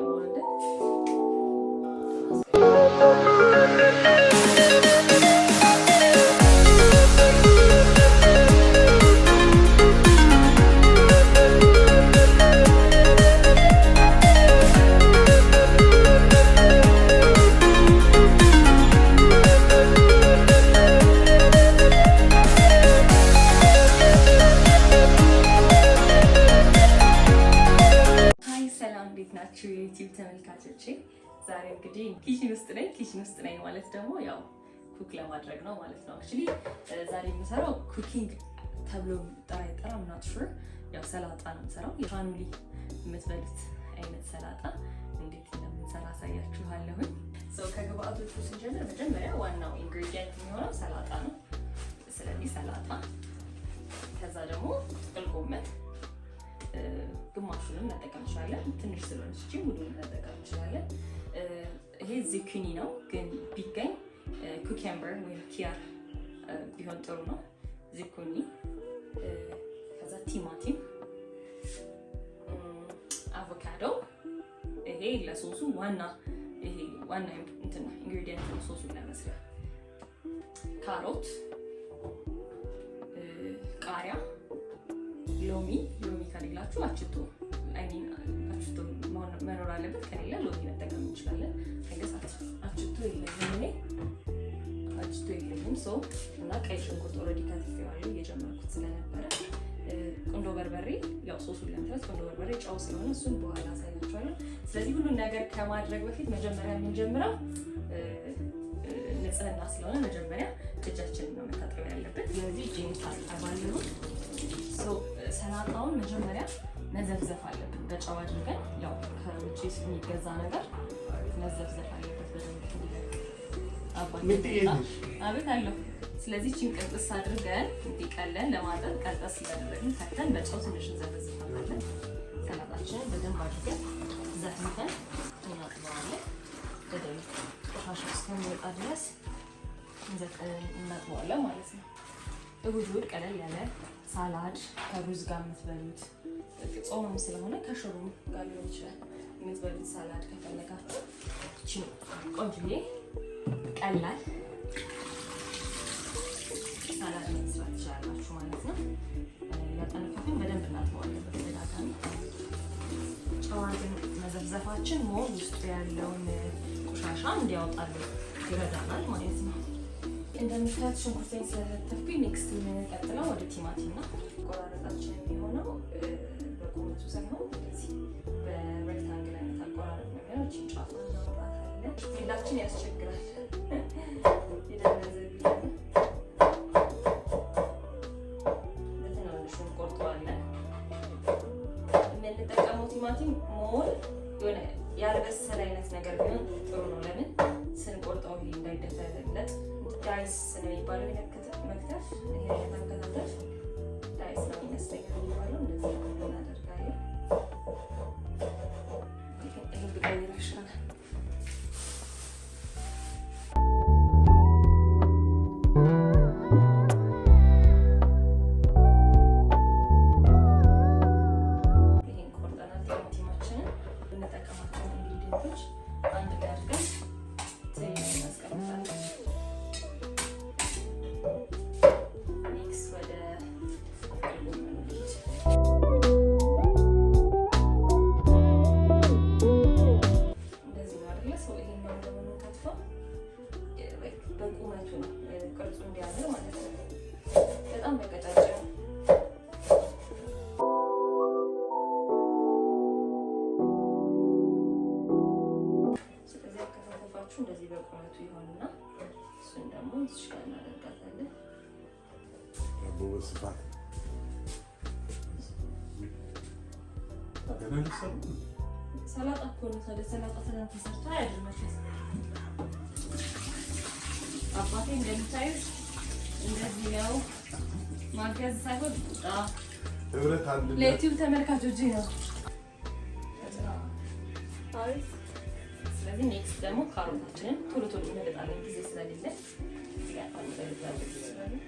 እንጠቀመዋለን። Hi፣ ሰላም፣ እንዴት ናችሁ የ YouTube ተመልካቾቼ? ዛሬ እንግዲህ kitchen ውስጥ ነኝ። Kitchen ውስጥ ነኝ ማለት ደግሞ ያው cook ለማድረግ ነው ማለት ነው። Actually ዛሬ የምሰራው cooking ተብሎ ጠራ ይጠራ I'm not sure፣ ያው ሰላጣ ነው የምሰራው። የ family የምትበሉት አይነት ሰላጣ እንዴት እንደምንሰራ አሳያችኋለሁኝ። So ከግብአቶቹ ስንጀምር መጀመሪያ ዋናው ingredient የሚሆነው ሰላጣ ነው። ስለዚህ ሰላጣ፣ ከዛ ደግሞ ጥቅል ጎመን ግማሹንም መጠቀም እንችላለን። ትንሽ ስለሆነች እቺ ሙሉን መጠቀም እንችላለን። ይሄ ዚኩኒ ነው፣ ግን ቢገኝ cucumber ወይም ኪያር ቢሆን ጥሩ ነው። ዚኩኒ፣ ከዛ ቲማቲም፣ አቮካዶ። ይሄ ለሶሱ ዋና፣ ይሄ ዋና እንትን ነው፣ ingredient ነው ሶሱን ለመስሪያ። ካሮት፣ ቃሪያ፣ ሎሚ። ሎሚ ከሌላችሁ አችቶ፣ I mean አችቶ መኖር አለበት። ከሌለ ሎሚ መጠቀም እንችላለን። I guess አችቶ የለኝም፣ እኔ አችቶ የለኝም። So እና ቀይ ሽንኩርት already ከትፌዋለሁ እየጀመርኩት ስለነበረ። ቁንዶ በርበሬ፣ ያው ሶሱን ለመስራት ቁንዶ በርበሬ፣ ጨው ስለሆነ እሱን በኋላ አሳያችኋለሁ። ስለዚህ ሁሉን ነገር ከማድረግ በፊት መጀመሪያ የምንጀምረው ንጽህና ስለሆነ መጀመሪያ እጃችንን ነው መታጠብ ያለብን። ስለዚህ እጄን ታጠባለሁ። ሰላጣውን መጀመሪያ መዘፍዘፍ አለብን በጨው አድርገን። ያው ከውጭ የሚገዛ ነገር መዘፍዘፍ አለበት በደንብ እንዲለቅ። አቤት አለሁ። ስለዚህ ቺን ቅንጥስ አድርገን እንዲቀለን ለማጠብ ቀልጠስ እያደረግን ከተን በጨው ትንሽ እንዘፈዝፋለን። ሰላጣችንን በደንብ አድርገን ዘፍዝፈን እናጥበዋለን። በደንብ ቆሻሻ እስከሚወጣ ድረስ እናጥበዋለን ማለት ነው። እሁድ እሁድ ቀለል ያለ salad ከሩዝ ጋር የምትበሉት፣ ጾምም ስለሆነ ከሽሮም ጋር ሊሆን ይችላል የምትበሉት salad ከፈለጋችሁ እቺ ቆንጆዬ ቀላል salad መስራት ትችላላችሁ ማለት ነው። ያጠነፈፍን በደንብ እናጥበዋለን በተደጋጋሚ። ጨዋ ግን መዘፍዘፋችን more ውስጡ ያለውን ቆሻሻ እንዲያወጣልን ይረዳናል ማለት ነው። እንደምታዩት ሽንኩርቴን ስለከተፍኩኝ next የምንቀጥለው ወደ ቲማቲም ነው። አቆራረጣችን የሚሆነው በቁመቱ ሳይሆን እንደዚህ በ rectangle አይነት አቆራረጥ ነው የሚሆነው። እቺን ጫፍ እናወጣታለን። ቢላችን ያስቸግራል። የደነዘ ቢላ ነው። በትናንሹ እንቆርጠዋለን። የምንጠቀመው ቲማቲም more የሆነ ያልበሰለ አይነት ነገር ቢሆን ጥሩ ነው። ለምን ስንቆርጠው ይሄ እንዳይደፈለጥ dice ነው የሚባለው መክተፍ፣ ይሄ አይነት አከታተፍ dice ነው ይመስለኛል የሚባለው። እንደዚህ እናደርጋለን። ይሄን ብቀይረው ይሻላል። ይሄን ቆርጠናል። ቲማቲማችንን፣ የምንጠቀማቸውን ingredient ኦች አንድ ላይ አድርገን ትሪ ላይ እናስቀምጣለን። Next ወደ ጥቅል ጎመኑ ልሂድ። እንደዚህ ነው አይደለ? So ይሄኛውን ደግሞ የምንከትፈው በቁመቱ ነው፣ ቅርጹ እንዲያምር ማለት ነው። በጣም በቀጫጭኑ። ስለዚህ አከታተፋችሁ እንደዚህ በቁመቱ ይሆንና እሱን ደግሞ እዚች ጋር እናደርጋታለን። ዳቦ በስፋት ገና ሊሰሩ ነው። ሰላጣ እኮ ነው ታዲያ። ሰላጣ ትናንት ተሰርቶ አያድርም መቼስ። አባቴ እንደምታዩት እንደዚህ ነው። ማገዝ ሳይሆን ቁጣ ህብረት፣ አንድነት። ለ YouTube ተመልካቾች ነው። ስለዚህ next ደግሞ ካሮታችንን ቶሎ ቶሎ እንልጣለን ጊዜ ስለሌለ። እዚህ ጋር ታንጠልጥላለን ይችላለን።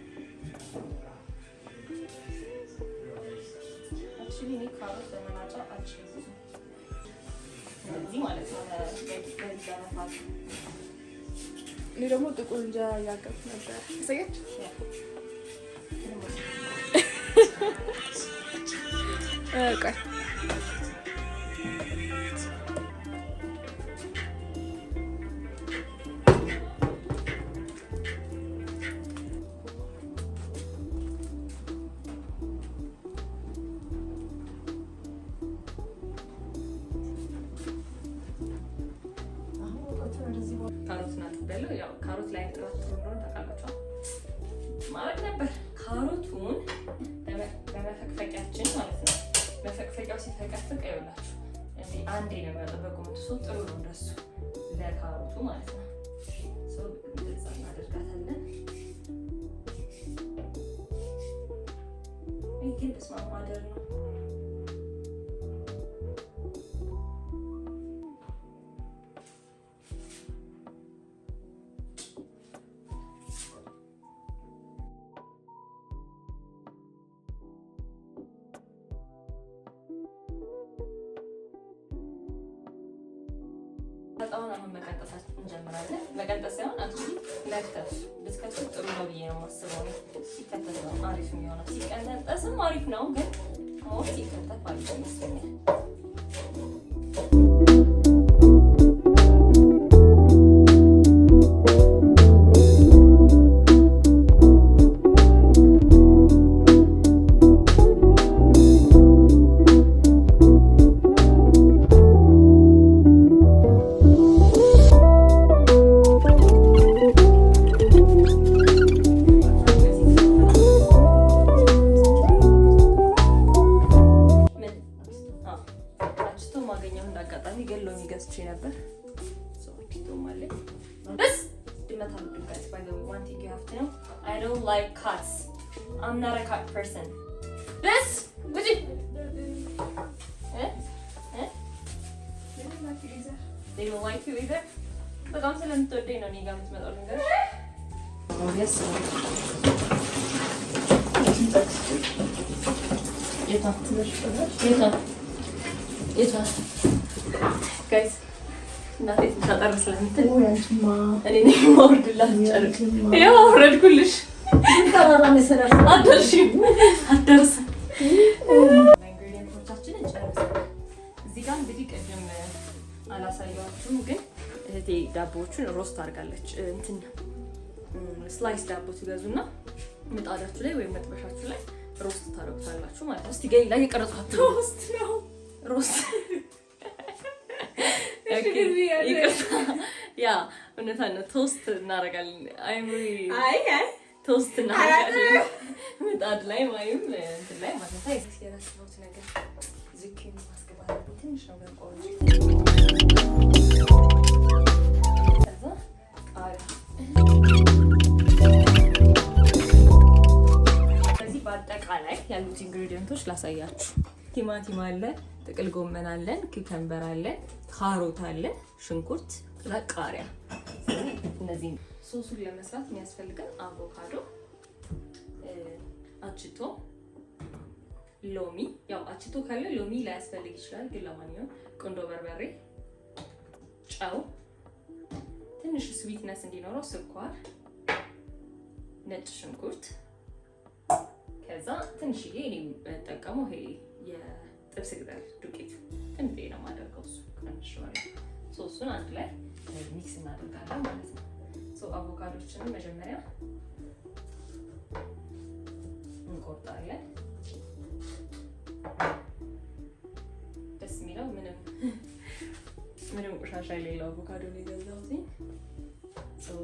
Actually እኔ ካሮት በመላጫ አልችልም ብዙ። ለዚህ ማለት ነው ለመፋቅ። እኔ ደግሞ ጥቁር እንጀራ እያገርኩ ነበር። ያሳያች። ቆይ፣ ካሮትን አጥቤያለሁ። ያው ካሮት ላይ ጥራት ጥሩ እንደሆነ ታውቃላችሁ ማለት ነበር። ካሮቱን በመፈቅፈቂያችን ማለት ነው። መፈቅፈቂያው ሲፈቀፍቅ ይኸውላችሁ እንዲህ አንዴ ነው የሚያወጣው በቁመቱ፣ ሰው ጥሩ ነው እንደሱ ለካሮቱ ማለት ነው። So እንደዛ እናደርጋታለን። ይህ ግን በስመ አብ ማደር ነው። ሰላጣውን አሁን መቀንጠስ እንጀምራለን። መቀንጠስ ሳይሆን actually መክተፍ፣ ብትከትፉት ጥሩ ነው ብዬ ነው የማስበው። ሲከተፍ ነው አሪፍ የሚሆነው። ሲቀነጠስም አሪፍ ነው፣ ግን more ሲከተፍ አሪፍ ይመስለኛል። ምን አችቶ ማገኘው እንዳጋጣሚ ግን ሎሚ ገዝቼ ነበር። አችቶም አለኝ። በስ ድመት አልወድም guys። By the way, one thing you have to know, I don't like cats. I'm not a cat person. በስ ውጪ እ እ They don't like you either. በጣም ስለምትወደኝ ነው እኔ ጋር የምትመጣው። ልንገርሽ። የቷ የቷ የቷ? Guys፣ እናቴ ትንሽ አጠር ስለምትል እኔ ነኝ የማወርድላት። ጨርቅ ይኸው አወረድኩልሽ። አትደርሺም፣ አትደርስም። Ingredient ኦቻችንን ጨርሰናል። እዚህ ጋር እንግዲህ ቅድም አላሳየኋችሁም፣ ግን እህቴ ዳቦዎቹን roast አድርጋለች። እንትን slice ዳቦ ትገዙና ምጣዳችሁ ላይ ወይም መጥበሻችሁ ላይ roast ታደርጉታላችሁ ማለት ነው። እስቲ ገይ ላይ የቀረጽኳት Toast ነው። Roast፣ ይቅርታ፣ yeah እውነታ ነው። Toast እናደርጋለን። አይምሪ አይ አይ Toast እናደርጋለን ምጣድ ላይ ወይም እንትን ላይ ማለት ነው። የረሳሁት ነገር ዙኪኒ ማስገባት አለብኝ። ትንሽ ነው ግን ቆንጆ። ከዛ ቃሪያ። ስለዚህ በአጠቃላይ ያሉት ingredient ኦች ላሳያችሁ። ቲማቲም አለ፣ ጥቅል ጎመን አለን፣ cucumber አለን፣ ካሮት አለን፣ ሽንኩርት፣ ከዛ ቃሪያ። ስለዚህ እነዚህ ሶሱን ለመስራት የሚያስፈልገን አቮካዶ፣ አችቶ፣ ሎሚ። ያው አችቶ ካለ ሎሚ ላያስፈልግ ይችላል፣ ግን ለማንኛውም ቁንዶ በርበሬ፣ ጨው፣ ትንሽ sweetness እንዲኖረው ስኳር፣ ነጭ ሽንኩርት፣ ከዛ ትንሽዬ እኔ የምጠቀመው ይሄ የጥብስ ቅጠል ዱቄት ትንሽዬ ነው የማደርገው። እሱ ቀንሼዋለሁ። እሱን አንድ ላይ mix እናደርጋለን ማለት ነው። አቮካዶችንም መጀመሪያ እንቆርጣለን። ደስ የሚለው ምንም ምንም ቆሻሻ የሌለው አቮካዶ ነው የገዛሁት።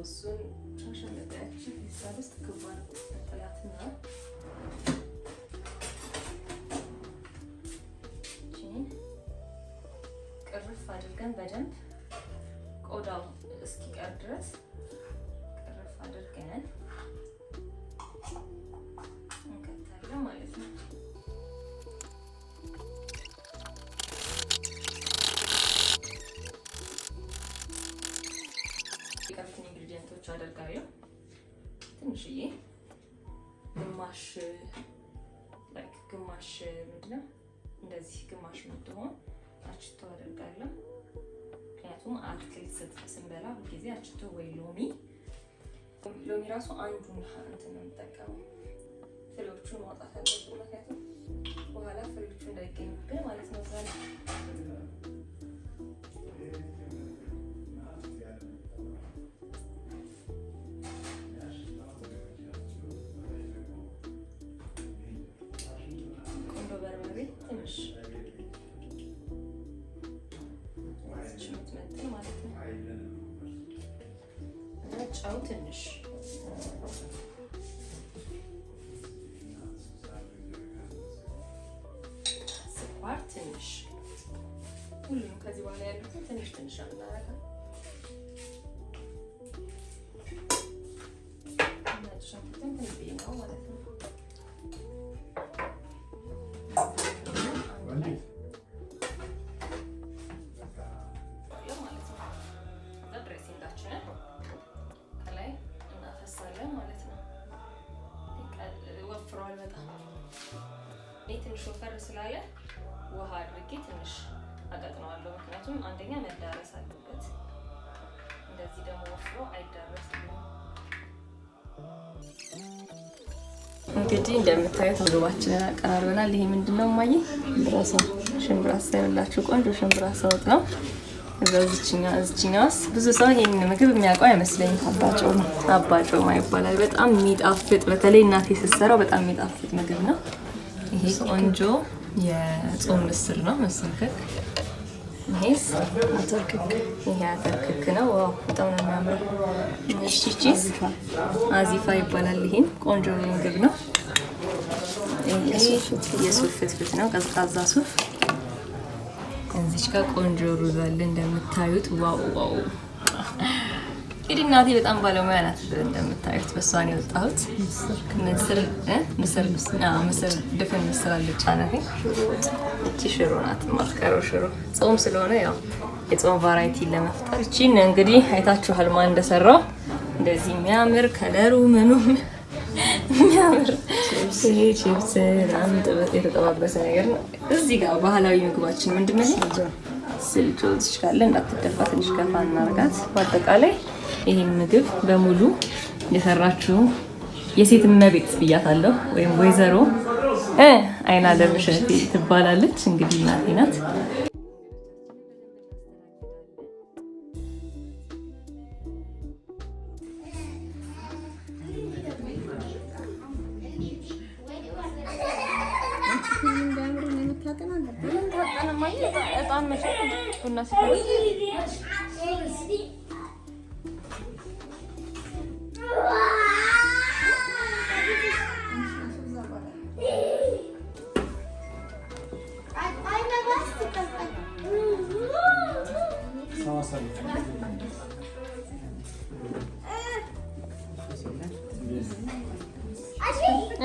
እሱን ቆሻሻ መጣያችን ፌስታል ውስጥ ክቧን ጥላትና ይቺን ቅርፍ አድርገን በደንብ ቆዳው እስኪቀር ድረስ ቅርፍ አድርገን እንከታለን ማለት ነው። የቀሩትን ingredient ኦች አደርጋለሁ። ትንሽዬ ግማሽ፣ like ግማሽ ምንድነው እንደዚህ ግማሽ የምትሆን አችቶ አደርጋለሁ። ምክንያቱም አትክልት ስንበላ ሁልጊዜ አችቶ ወይ ሎሚ ሎሚ ራሱ አንዱን እንትን ነው የምጠቀመው። ፍሬዎቹን ማውጣት አለብን፣ ምክንያቱም በኋላ ፍሬዎቹ እንዳይገኙብን ማለት ነው። እዛ ላይ ቆንጆ በርበሬ ትንሽ የምትመጥን ማለት ነው እና ጨው ትንሽ ስኳር ትንሽ ሁሉም ከዚህ በኋላ ያሉትን ትንሽ ትንሽ ነው የምናደርገው። ነጭ ሽንኩርትን ትንሽ ነው ማለት ነው። አንድ ላይ ማለት ነው። ከዛ dressing ኣችንን ከላይ እናፈሳለን ማለት ነው። ወፍሯል በጣም። እኔ ትንሽ ወፈር ስላለ ውሃ አድርጌ ትንሽ አቀጥነዋለሁ። ምክንያቱም አንደኛ መዳረስ አለበት። እንደዚህ ደግሞ ወፍሮ አይዳረስልኝም። እንግዲህ እንደምታዩት ምግባችንን አቀራርበናል። ይሄ ምንድን ነው እማዬ? ሽምብራ ሳይሆንላችሁ ቆንጆ ሽምብራ ወጥ ነው። እዛ እዚችኛዋስ ብዙ ሰው ይሄን ምግብ የሚያውቀው አይመስለኝም። አባጮማ አባጮማ ይባላል። በጣም የሚጣፍጥ በተለይ እናቴ ስትሰራው በጣም የሚጣፍጥ ምግብ ነው። ይሄ ቆንጆ የጾም ምስር ነው፣ ምስር ክክ። ይሄስ አተር ክክ፣ ይሄ አተር ክክ ነው። Wow በጣም ነው የሚያምረው። እሺ ቺስ አዚፋ ይባላል። ይሄም ቆንጆ ምግብ ነው። ይሄ የሱፍ ፍትፍት ነው፣ ቀዝቃዛ ሱፍ። እዚች ጋር ቆንጆ ሩዝ አለ እንደምታዩት። Wow wow! እንግዲህ እናቴ በጣም ባለሙያ ናት እንደምታዩት፣ በሷ ነው የወጣሁት። ምስር ምስር ምስር ድፍን ምስር አልጫ ናት። እቺ ሽሮ ናት የማትቀረው ሽሮ። ጾም ስለሆነ ያው የጾም variety ለመፍጠር እቺን እንግዲህ አይታችኋል ማን እንደሰራው። እንደዚህ የሚያምር color ኡ ምኑም የሚያምር ይሄ ቺፕስ ምናምን የተጠባበሰ ነገር ነው። እዚህ ጋር ባህላዊ ምግባችን ምንድን ነው? ስልጆ እዚች ካለ እንዳትደፋ ትንሽ ገፋ እናርጋት። በአጠቃላይ ይህን ምግብ በሙሉ የሰራችው የሴት እመቤት ብያታለሁ፣ ወይም ወይዘሮ አይናለም እሸቴ ትባላለች። እንግዲህ እናቴ ናት።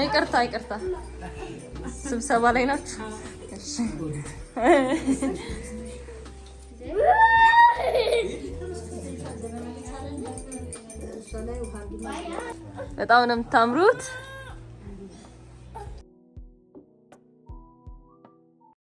ይቅርታ ይቅርታ፣ ስብሰባ ላይ ናችሁ። በጣም ነው የምታምሩት።